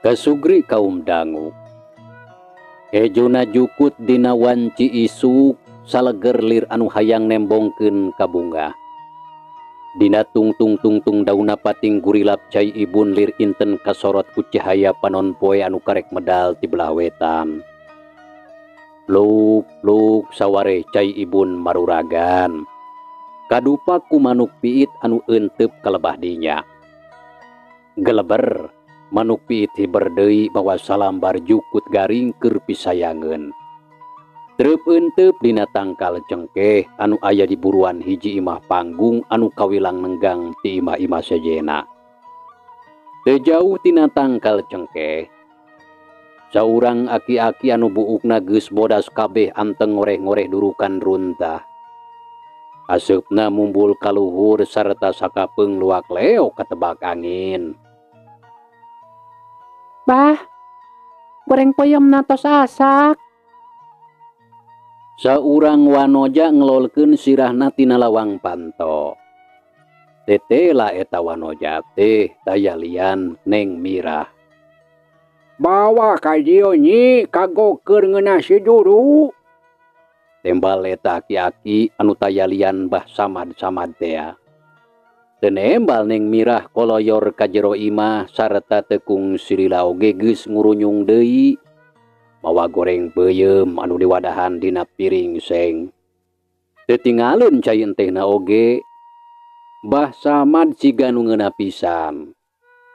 Kasugri kaum dangu. Hejona jukut dina wanci isuk saleger lir anu hayang nembongkeun kabungah. Dina tungtung-tungtung dauna pating gurilap cai ibun lir inten kasorot ku cahaya panon poe anu karek medal ti belah wetan. Pluk pluk saware cai ibun maruragan. Kadupa ku manuk piit anu eenteup ka lebah dinya. Geleber manuk piit hiber deui mawa salambar jukut garing keur pisayangeun. Treup eenteup dina tangkal cengkeh anu aya di buruan hiji imah panggung anu kawilang nenggang ti imah-imah sejenna. Teu jauh tina tangkal cengkeh, saurang aki-aki anu buukna geus bodas kabeh anteng ngoreh-ngoreh durukan runtah. Aseupna mumbul kaluhur sarta sakapeung luak leok katebak angin. Bah, goreng peuyeumna tos asak. Saurang wanoja ngelolkeun sirahna tina lawang panto. Tetela eta wanoja teh taya lian Neng Mirah. Bawa ka dieu, Nyi, kagok keur ngeunah si juru. Tembal eta aki-aki anu taya lian Bah Samad-samad tea. Teu nembal Neng Mirah koloyor ka jero imah sarta teu kungsi lila oge geus ngurunyung deui. Mawa goreng peuyeum anu diwadahan dina piring seng. Teu tingaleun cai entehna oge. Bah Samad siga nu ngeunah pisan.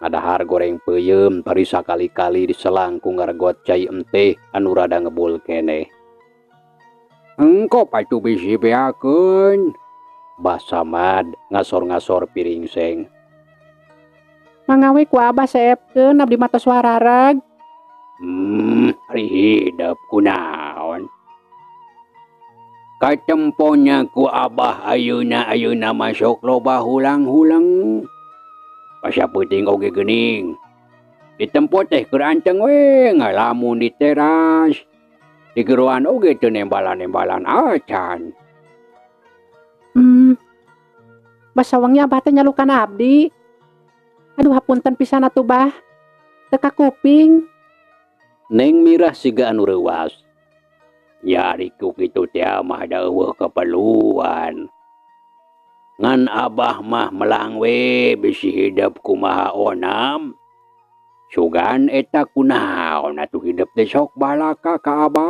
Ngadahar goreng peuyeum bari sakali-kali diselang ku ngaregot cai enteh anu rada ngebul keneh. Engko patuh bisi beakeun. Bah Samad ngasor-ngasor piring seng. Mangga we ku abah seepkeun, abdi mah tos warareg. Ari hidep kunaon? Katemponya ku abah ayeuna ayeuna masuk loba hulang-hulang. Asa peuting oge geuning. Ditempo teh keur anteng we ngalamun di teras. Digeroan oge teu nembalan-nembalan acan. Basa wengi abah teh nyalukan abdi. Aduh, hapunten pisan atuh, Bah. Teu kakuping. Neng Mirah siga anu reuwas. Nyari ku kitu teh mah da eueuh keperluan. Ngan abah mah melang we bisi hidep kumaha onam. Sugan eta kunaon atuh hidep teh sok balaka ka abah.